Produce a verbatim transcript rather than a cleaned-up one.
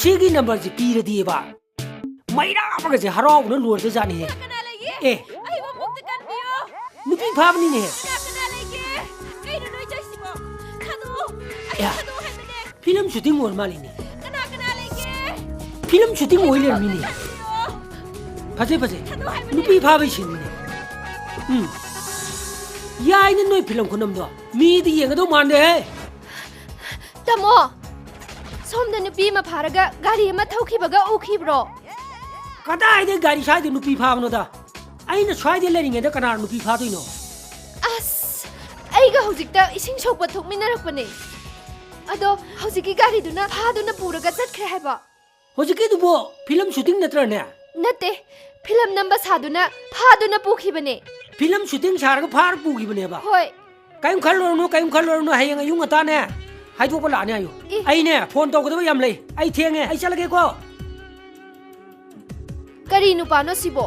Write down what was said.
ꯁꯤꯒꯤ ꯅꯝꯕꯔꯁꯦ ꯄꯤꯔꯗꯤꯕ, ꯃꯩꯔꯥ ꯑꯃꯒꯁꯦ ꯍꯔꯥꯎꯕꯅ ꯂꯣꯏꯔꯗꯖꯥꯠꯅꯤꯍꯦ꯫ ꯀꯅꯥ ꯂꯩꯒꯦ? ꯑꯦ, ꯑꯩꯕꯨ ꯑꯃꯨꯛꯇ ꯀꯟꯕꯤꯌꯣ꯫ ꯅꯨꯄꯤ ꯐꯥꯕꯅꯤꯅꯦꯍꯦ꯫ ꯀꯅꯥ ꯀꯅꯥ ꯂꯩꯒꯦ? ꯀꯩꯅꯣ ꯅꯣꯏ ꯆꯠꯁꯤꯕꯣ? ꯊꯥꯗꯣꯛꯑꯣ꯫ ꯑꯩ ꯑꯦ꯫ ꯊꯥꯗꯣꯛꯑꯣ ꯍꯥꯏꯕꯅꯦ꯫ ꯐꯤꯂꯝ ꯁꯨꯇꯤꯡ ꯑꯣꯏꯔ ꯃꯥꯜꯂꯤꯅꯦ꯫ ꯀꯅꯥ ꯀꯅꯥ ꯂꯩꯒꯦ? ꯐꯤꯂꯝ ꯁꯨꯇꯤꯡ ꯑꯣꯏ ꯂꯩꯔꯝꯃꯤꯅꯦ꯫ ꯀꯟꯕꯤꯌꯣ꯫ ꯐꯖꯩ, ꯐꯖꯩ꯫ ꯊꯥꯗꯣꯛꯑꯣ ꯍꯥꯏꯕꯅꯦ꯫ ꯅꯨꯄꯤ ꯐꯥꯕꯩ ꯁꯤꯟꯅꯤꯅꯦ꯫ ꯎꯝ꯫ ꯌꯥꯏꯅꯦ ꯅꯣꯏ ꯐꯤꯂꯝ ꯈꯨꯅꯝꯗꯣ꯫ ꯃꯤꯗꯤ ꯌꯦꯡꯒꯗꯧ ꯃꯥꯟꯗꯦꯍꯦ꯫ ꯇꯥꯃꯣ, ꯁꯣꯝꯗ ꯅꯨꯄꯤ ꯑꯃ ꯐꯥꯔꯒ ꯒꯥꯔꯤ ꯑꯃ ꯊꯧꯈꯤꯕꯒ ꯎꯈꯤꯕ꯭ꯔꯣ? ꯀꯗꯥꯏꯗꯩ ꯒꯥꯔꯤ ꯁ꯭ꯋꯥꯏꯗ ꯅꯨꯄꯤ ꯐꯥꯕꯅꯣꯗ? ꯑꯩꯅ ꯁ꯭ꯋꯥꯏꯗ ꯂꯩꯔꯤꯉꯩꯗ ꯀꯅꯥꯅ ꯅꯨꯄꯤ ꯐꯥꯗꯣꯏꯅꯣ? ꯑꯁ, ꯑꯩꯒ ꯍꯧꯖꯤꯛꯇ ꯏꯁꯤꯡ ꯁꯣꯛꯄ ꯊꯣꯛꯃꯤꯟꯅꯔꯛꯄꯅꯦ꯫ ꯑꯗꯣ ꯍꯧꯖꯤꯛꯀꯤ ꯒꯥꯔꯤꯗꯨꯅ ꯐꯥꯗꯨꯅ ꯄꯨꯔꯒ ꯆꯠꯈ꯭ꯔꯦ ꯍꯥꯏꯕ꯫ ꯍꯧꯖꯤꯛꯀꯤꯗꯨꯕꯨ ꯐꯤꯂꯝ ꯁꯨꯇꯤꯡ ꯅꯠꯇ꯭ꯔꯅꯦ? ꯅꯠꯇꯦ, ꯐꯤꯂꯝ ꯅꯝꯕ ꯁꯥꯗꯨꯅ ꯐꯥꯗꯨꯅ ꯄꯨꯈꯤꯕꯅꯦ꯫ ꯐꯤꯂꯝ ꯁꯨꯇꯤꯡ ꯁꯥꯔꯒ ꯐꯥꯔ ꯄꯨꯈꯤꯕꯅꯦꯕ? ꯍꯣꯏ꯫ ꯀꯔꯤꯝ ꯈꯜꯂꯨꯔꯅꯨ, ꯀꯔꯤꯝ ꯈꯜꯂꯨꯔꯅꯨ, ꯍꯌꯦꯡ ꯑꯌꯨꯛ ꯉꯟꯇꯥꯅꯦ ꯍꯥꯏꯗꯣꯛꯄ ꯂꯥꯛꯑꯅꯤ ꯍꯥꯏꯌꯨ꯫ ꯏ꯫ ꯑꯩꯅꯦ ꯐꯣꯟ ꯇꯧꯒꯗꯕ ꯌꯥꯝ ꯂꯩ, ꯑꯩ ꯊꯦꯡꯉꯦ, ꯑꯩ ꯆꯠꯂꯒꯦꯀꯣ꯫ ꯀꯔꯤ ꯅꯨꯄꯥꯅꯣ ꯁꯤꯕꯣ?